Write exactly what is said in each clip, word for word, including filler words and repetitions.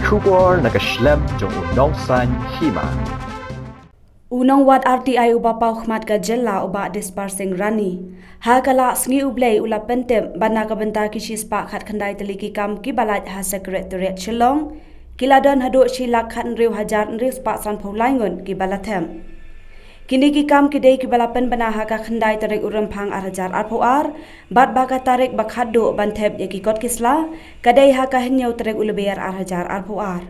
Khubor na ka shlem jong u nongsan hima. U nongwad R T I uba paw khmat ka jylla u Bah Dispar Singh Rani, ha ka la sngi u Blei u la pyntip ba na ka bynta ki shispah khatkhyndai tylli ki kam kiba lait ha Secretariat Shillong, ki la don haduh shi lak khathynriew hajar hynriew spah sanphew lai ngut kiba la them. Kine ki kam ki dei kiba la pynbna ha ka khyndai tarik u Rymphang ar hajar arphew ar, bad ba ka tarik ba khatduh ban thep ïa ki kot ki sla ka dei ha ka hynñiew tarik u Lber ar hajar arphew ar.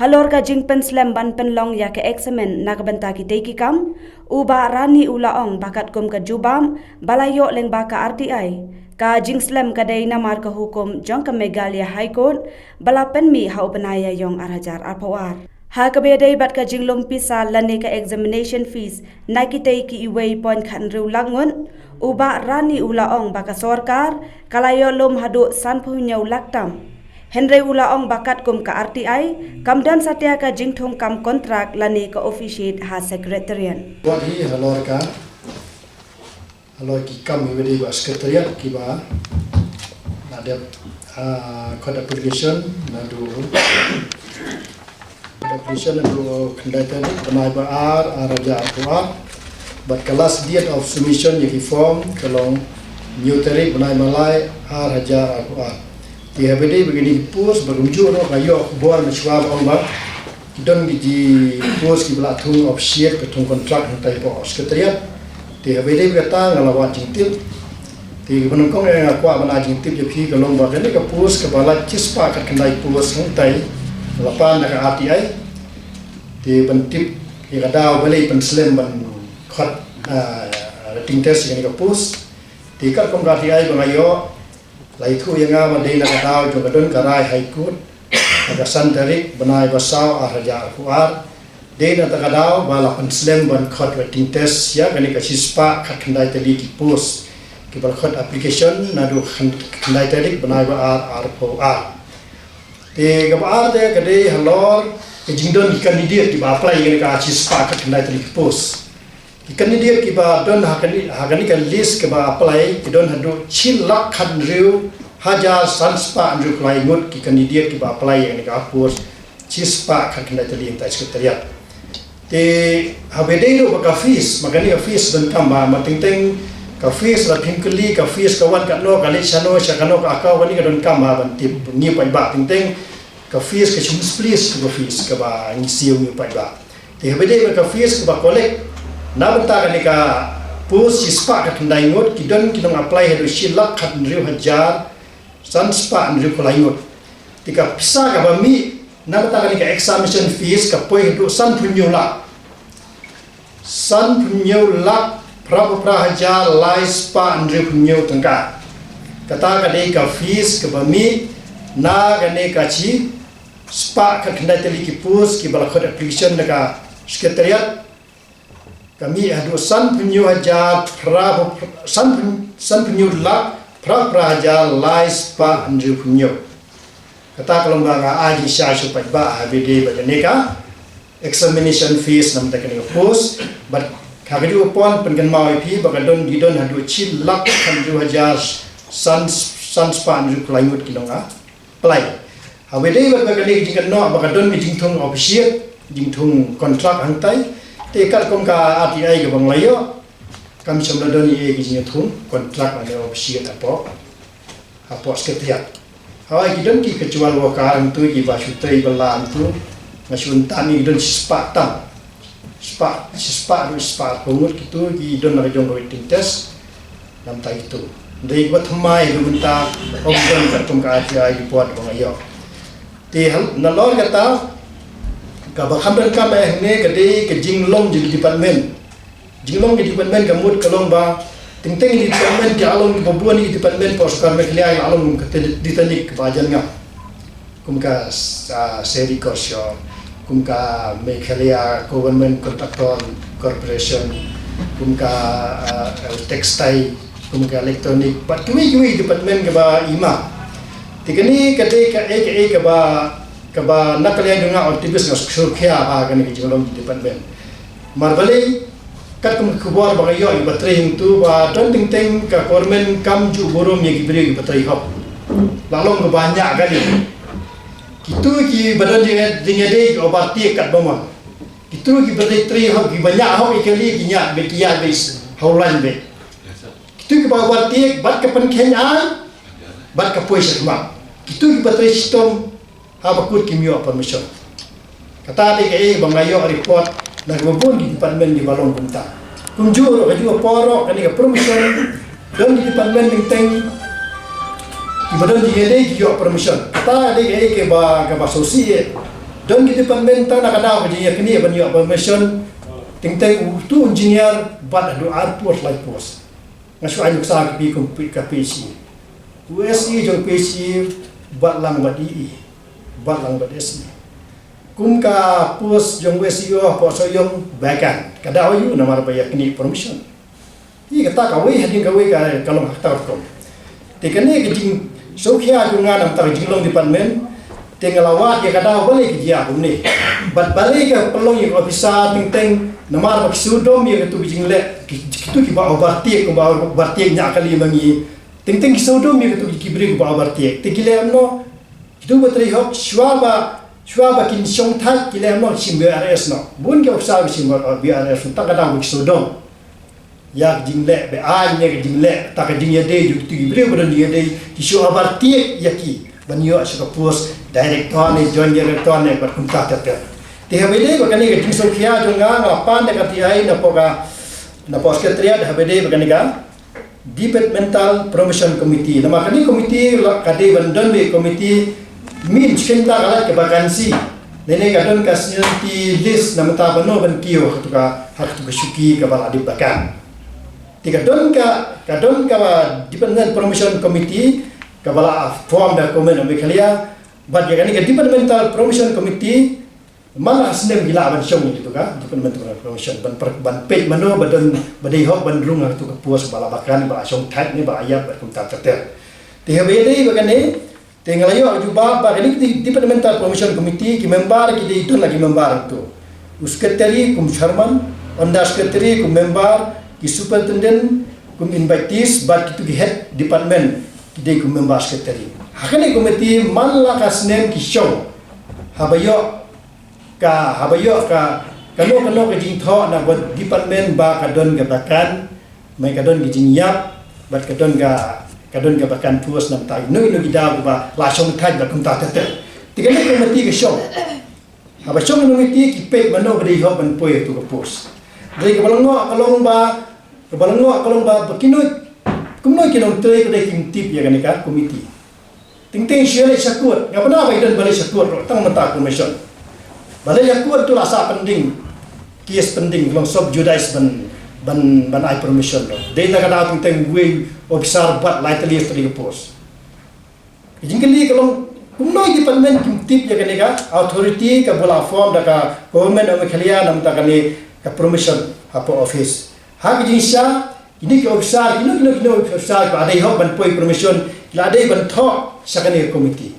Halor ka jingpynslem ban pynlong ïa ka eksamin na ka bynta kitei ki kam, u Bah Rani u la ong ba katkum ka jubab ba la ïoh lyngba ka R T I, ka jingslem ka dei namar ka hukum jong ka Meghalaya High Court ba la pynmih ha u bnai Ïaiong ar hajar arphew ar. Ha kaba ïadei bad ka jinglum pisa lane ka examination fees na kitei ki iwei point khathynriew lak ngut, u Bah Rani u la ong ba ka sorkar ka la ïoh lum haduh sanphew hynñiew lak tam. Hynrei u la ong ba katkum ka R T I, kam don satia ka jingthung kam kontrak lane ka officiate ha Secretariat. Wat hi halor ka, halor ki kam iwei dei ba Secretariat kiba la dep, ah, khot application naduh, khot application naduh khyndai tarik bnai ba ar, ar hajar arphew ar. Bad ka last date of submission ïa ki form ka long hynñiew tarik bnai ba lai, ar hajar arphew ar. Te haba dei ba kine ki post ba kumjuh ruh nga ïoh khubor mynshuwa ba ong ba ki don ki post kiba la thung officiate, ka thung kontrak hangtai hapoh Secretariat. Te haba dei ba kata nga la wad jingtip. Te kaba nyngkong ïa nga kwah ban ai jingtip ïa phi ka long ba kane ka post kaba la shispah khatkhyndai post hangtai la pan da ka R T I. Te ban tip ïa ka daw balei pynslem ban khot, ah, written test ïa kane ka post. Te katkum ka R T I ba nga ïoh, la ïathuh ïa nga ba dei na ka daw jong ka don ka rai High Court ha ka san tarik bnai ba saw ar hajar arphew ar. Dei na kata ka daw ba la pynslem ban khot written test ïa kane ka shispah khatkhyndai tylli ki post kiba la khot application naduh khyn-, khyndai tarik bnai ba ar, arphew ar. Te kaba ar te ka dei halor ka jingdon ki candidate kiba apply ïa kane ka shispah khatkhyndai tylli ki post. Ki candidate kiba don ha kane, ha kane ka list kiba apply ki don haduh shi lak khathynriew hajar san spah hynriewphew lai ngut ki candidate kiba apply ïa kane ka post shispah khatkhyndai tylli hangtai Secretariat. Te haba dei ruh ba ka fees, ma kane ka fees donkam ba, ma teng teng ka fees la phim kylli, ka fees ka wan katno, ka leit shano, sha kano ka account, kane ka donkam ba ban tip ngi paidbah, teng teng ka fees ka shim splis ka fees kaba ngi siew ngi paidbah. Te haba dei ba ka fees kaba collect na bynta kane ka post shispah khatkhyndai ngut, ki don ki nong apply haduh shi lak khathynriew hajar san spah hynriewphew lai ngut. Te ka pisa kaba mih na bynta kane ka examination fees ka poi haduh sanphew hynñiew lak. Sanphew hynñiew lak phraphew phra hajar lai spah hynriewphew hynñiew tyngka. Kata ka dei ka fees kaba mih na kane ka shispah khatkhyndai tylli ki post kiba la khot application da ka Secretariat. Ka mih haduh sanphew hynñiew hajar phra, sanphew, sanphew hynñiew lak phra phra hajar lai spah hynriewphew hynñiew. Kata ka long ba nga ai jingshai sha u paidbah haba dei ba kane ka examination fees na bynta kane ka post. Bad ha kajuh ka por pynkynmaw ïa phi ba ka don, ki don haduh shi lak khathynriew hajar san, san spah hynriewphew lai ngut ki nong apply. Haba dei bad ba kane ka jingkynnoh ba ka don ka jingthung officiate, jingthung kontrak hangtai. Te katkum ka R T I kaba nga la ïoh, kam shym la don ei ei ka jingthung kontrak lane officiate hapoh, hapoh Secretariat. Hawei ki don ki casual worker hangtu kiba shu trei bylla hangtu, nga shu ïohi ki don shispah tam. Shispah, shispah, shispah arphew ngut kitu ki don na ka jong ka written test. Namta kitu. Dei ba thymmai ruh mynta ym don katkum ka R T I report ba nga ïoh. Te hal-, nalor kata kaba kham donkam eh hangne ka dei ka jinglong jong ki department. Jinglong ki department ka mut ka long ba teng teng ki department ki la long kiba bun ki department hapoh sorkar Meghalaya ki la long kum ka Titanic kaba jan ngap. Kum ka, ah, Seri Korshor, kum ka Meghalaya Government Contractor Corporation, kum ka, ah, textile, kum ka electronic, bad kiwei kiwei department kaba i ma. Te kane ka dei kaei kaei kaba, kaba na ka liang jong nga activist nga sngewkhia ba kane ka jinglong department. Namar balei, katkum ka khubor ba nga ïoh ïa kiba trei hangtu ba don teng teng ka government kam ju burom ïa ki briew kiba trei hok. La long kaba ñiah kane. Ki Kito kiba don jingïadei, jingïadei ki overtake katba mon. Kito kiba trei trei hok, kiba ñiah hok ïa kali, ki ñiah beit, ki ïaid beit ha u lain beit. Kito kiba overtake bad ka pynkheiñ aiñ bad ka poi sha khmat. Kito kiba trei shitom haba kut kim ïoh permission. Kata dei kaei ba nga ïoh report na kiba bun ki department kiba long kumta. Kumjuh ruh, kajuh ka por ruh, kane ka permission, don ki department teng teng kiba don jingïadei ki ïoh permission. Kata dei kaei kaba, kaba sngewsih. Don ki department tang na ka daw ka jingïaknieh ban ïoh permission, teng teng uto u engineer bad haduh arphew lai post. Nga shu ai nuksa ïa phi kum pi-, ka P H E. U S E jong P H E bad lang bad E E, bad lang bad S E. Kum ka post jong u S E hapoh Sohiong vacant. Ka daw aiu? Namar ba ïaknieh permission. Ïa kata kawei hadien kawei ka, ka long ha kata ka rukom. Te kane ka jingsngewkhia jong nga na ka bynta ka jinglong department, te nga la wad ïa ka daw balei ka jia kumne. Bad balei ka pynlong ïa ka officer teng teng, namar ba ki sngewdom ïa kito ki jingleh, ki, kito kiba overtake, kiba overtake ñiah kali ma ngi. Teng teng ki sngewdom ïa kito ki briew kiba overtake. Te ki leh kumno? Kito ba trei hok, shuwa ba, shuwa ba kin shongthait, ki leh kumno? Shim B R S noh. Bun ki officer ba shim B R S noh, tang ka daw ba ki sngewdom ïa ka jingleh beaiñ, ïa ka jingleh, ta ka jingïadei jong kito ki briew ba don jingïadei, ki shu overtake ïa ki ban ïoh sha ka post director ne, joint director ne, bad kumta ter ter. Te haba ïadei bad kane ka jingsngewkhia jong nga, nga pan da ka T I napoh ka, napoh secretariat, haba ïadei bad kane ka Departmental Promotion Committee. Namar kane ka committee la ka dei ban don beit ka committee, min shynta ka lait ka vacancy. Lane ka don ka seniority list na ka bynta ba no ban kiew ha katu ka, ha katu ka shuki kaba la dep vacant. Te ka don ka, ka don ka Departmental Promotion Committee kaba la form da Government of Meghalaya. Bad ïa kane ka Departmental Promotion Committee, man la ka snem ki lah ban shong ïa katu ka Departmental Promotion, ban per-, ban peit mano ba don, ba dei hok ban rung ha katu ka post ba la vacant, ba la shongthait ne ba la ïap, bad kumta ter ter. Te haba ïadei bad kane, te nga la ïoh jubab ba kane ka Departmental Promotion Committee, ki member ki dei don la ki member to. U secretary kum chairman, under secretary kum member, ki superintendent kum invitees, bad kito ki head department ki dei kum member secretary. Ha kane ka committee man la ka snem ki shong. Haba ïoh ka, haba ïoh ka, kano kano ka jingthoh na ka department ba ka don ka vacant, mai ka don ka jingïap, bad ka don ka, ka don ka vacant post na ka bynta ino ino ki daw ba la shongthait bad kumta ter ter. Te kane ka committee ka shong. Haba shong ïa ka committee, ki peit mano ba dei hok ban poi ha katu ka post. Dei kaba lyngngoh ka long ba, kaba lyngngoh ka long ba, ba kino, kumno ki nongtrei ka dei kim tip ïa kane ka committee. Teng teng shu leit sha court, nga bna ba i don ba leit sha court ruh tang mynta permission. Ba leit sha court tu la sah pending, case pending, long sub judice ban, ban, ban ai permission ruh. Dei na ka daw teng teng uwei officer bad lai tylli tylli ka post. Ka jingkylli ka long, kumno ki department kim tip ïa kane ka authority kaba la form da ka Government of Meghalaya na ka bynta kane ka promotion hapoh office. Ha ka jingshisha, kine ki officer, kino kino kino ki officer kiba dei hok ban poi promotion, ki la dei ban thoh sha kane ka committee.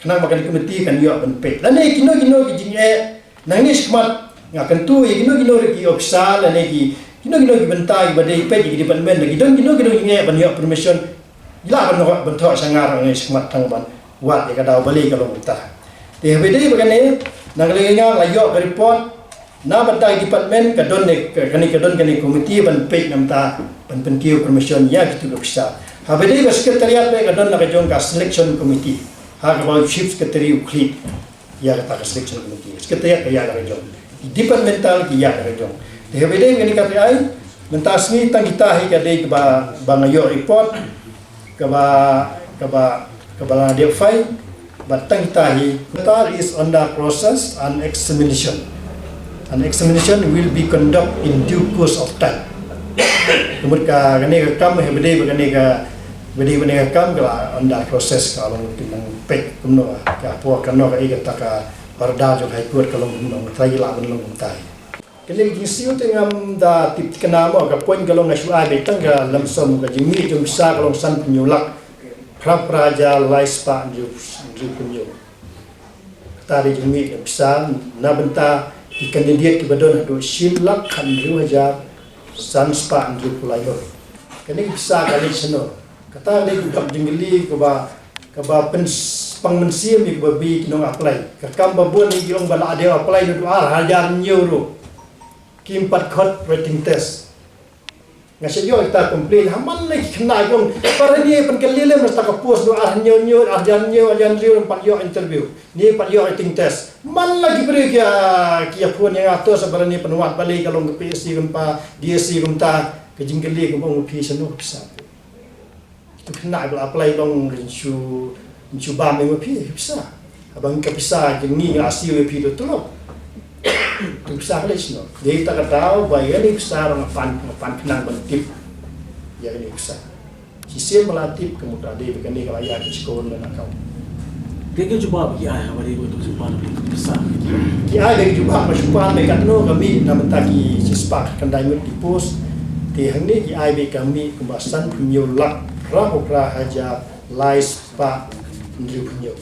Khnang ba kane ka committee kan ïoh ban peit. Lane kino kino ki jingeh, nangne shakhmat nga kyntu ïa kino kino ruh ki officer lane ki, kino kino ki bynta kiba dei peit ïa ki department, lane ki don kino kino ki jingeh ban ïoh permission. Ïa la ban thoh, ban thoh sha nga ruh nangne shakhmat tang ban wad ïa ka daw balei ka long kumta. Te haba ïadei bad kane, na ka liang nga la ïoh ka report na bynta ki department ka don ne, ka, kane ka don kane committee ban peit na bynta ban pynkiew permission ïa kito ki officer. Haba ïadei bad secretariat ruh ka don la ka jong ka selection committee. Ha kaba u chief secretary u khlieh ïa kata ka selection committee. Secretariat ka ïa la ka jong. Departmental ki ïa la ka jong. Te haba ïadei kane ka T I, mynta sngi tang kita hi ka dei kaba, ba nga ïoh report, kaba, kaba, kaba la dep file, bad tang kita hi. Matter is under process and examination. An examination will be conduct in due course of time. Ka mut ka kane ka kam, haba ïadei bad kane ka, haba ïadei bad kane ka kam ka la under process, ka long kin nang peit kumno ka por, kano ka, eh, kata ka order jong High Court ka long kumno, ka la ban long kumta. Kane ka jingsiew te ngam da tip thikna mo, ka point ka long nga shu ai beit tang ka lump sum, ka jingmih jong pisa ka long sanphew hynñiew lak phra phra hajar lai spah hynñiew, hynñiewphew hynñiew. Kata dei jingmih jong pisa na bynta ki candidate kiba don haduh shi lak khathynriew hajar san spah hynñiewphew lai ngut. Kane ka pisa ka leit shano? Kata ka dei ka dok jingkylli kaba, kaba pyn, pang mynsiem ïa kiba bun ki nong apply. Ka kam ba bun ïa ki ong ba la dei apply naduh ar hajar hynñiew ruh. Kim pat khot writing test. Nga sa ïoh ita complain ha man la ki khynnah ki ong, para ni pynkylla lem na ka post naduh ar hynñiew hynñiew, ar hajar hynñiew, ar hajar hynñiew, pat ïoh interview. Ni pat ïoh writing test. Man la ki briew ki ïa, ki ïa phone ïa nga to sa para ni pynwad balei ka long ka P S C kumta, D S C kumta, ka jingkylli kumba ong phi shano pisa. Kitu khynnah ba la apply long rin shu, rin shu bam ïa phi pisa. Haba ka pisa jong ngi nga siew ïa phi tu tulop. Tu pisa ka lei shano. Dei ta ka daw ba ïa ni pisa ba nga pan, nga pan khnang ban tip. Ïa ni pisa. Shisien ba la tip ka mut dei ba kane ka la ïa ki shkor na ka. Te ki jubab ki ai haba dei ba tu jubab na pisa. Ki ai dei jubab ba shu pan ba katno ka mih na mynta ki shispah khyndai ngut ki post. Te hangne ki ai ba ka mih kumba san phew hynñiew lak phra phew phra hajar lai spah hynriew phew hynñiew.